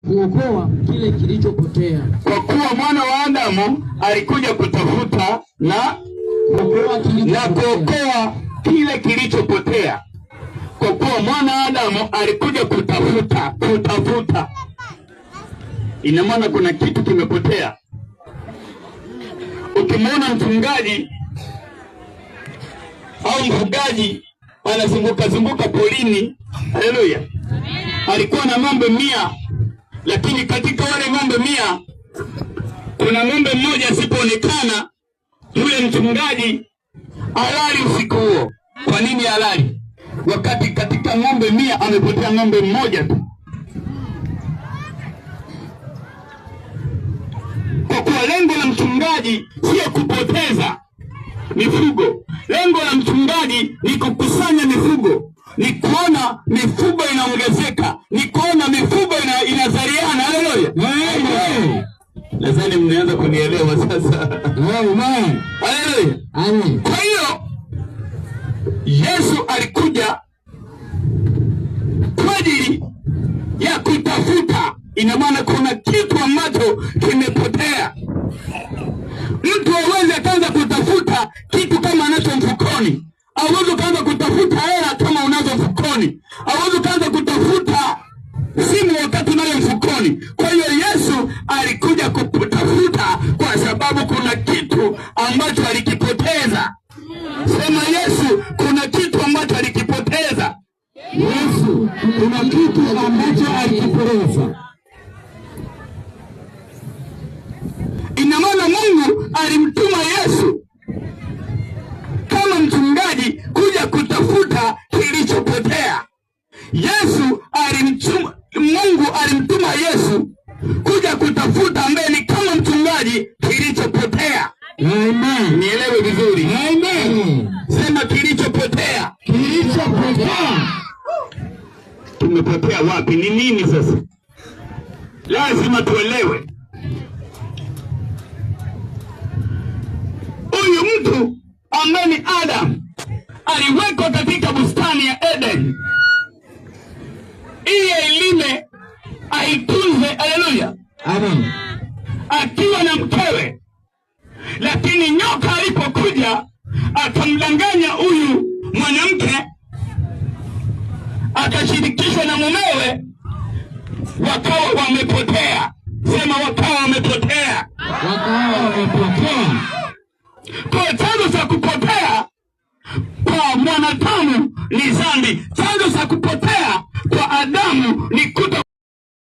Kuokoa kile kilichopotea. Kwa kuwa mwana wa Adamu alikuja kutafuta na Kuokoa na kilichopotea. Kuokoa kile kilichopotea. Kwa kuwa mwana wa Adamu alikuja kutafuta, kutafuta. Ina maana kuna kitu kimepotea. Ukimwona mchungaji au mfugaji anazunguka zunguka porini, haleluya, alikuwa na ng'ombe 100, lakini katika wale ng'ombe 100 kuna ng'ombe mmoja asipoonekana, yule mchungaji halali usiku huo. Kwa nini halali? Wakati katika ng'ombe 100 amepotea ng'ombe mmoja tu. Kwa kuwa lengo la mchungaji sio kupoteza mifugo, lengo la mchungaji ni kukusanya mifugo, ni kuona mifugo inaongezeka, ni kuona mifugo inazaliana. Haleluya! Amen. Nadhani mnaanza kunielewa sasa. Amen. Haleluya! Amen. Kwa hiyo Yesu alikuja kwa ajili ya kutafuta. Ina maana kuna kitu ambacho kimepotea. Mtu hawezi akaanza kutafuta kitu kama anacho mfukoni. Hawezi ukaanza kutafuta hela kama unazo mfukoni. Hawezi ukaanza kutafuta simu wakati unayo mfukoni. Kwa hiyo Yesu alikuja kutafuta kwa sababu kuna kitu ambacho alikipoteza. Sema Yesu, kuna kitu ambacho alikipoteza. Yesu, kuna kitu ambacho alikipoteza. Ina maana Mungu alimtuma Yesu kama mchungaji kuja kutafuta kilichopotea. Mungu alimtuma Yesu kuja kutafuta ambaye ni kama mchungaji kilichopotea. Amen. Nielewe vizuri. Amen. Sema kilichopotea. Kilichopotea. Tumepotea wapi? Ni nini sasa? Lazima tuelewe. Huyu mtu ambaye ni Adam aliwekwa katika bustani ya Eden ili ailime, aitunze, haleluya, Amen. akiwa na mkewe. Lakini nyoka alipokuja akamdanganya huyu mwanamke, akashirikishwa na mumewe, wakawa wamepotea. Sema wakawa wamepotea. Wakawa wamepotea. Kwa chanzo cha kupotea kwa mwanadamu ni dhambi. Chanzo cha kupotea kwa Adamu ni kuto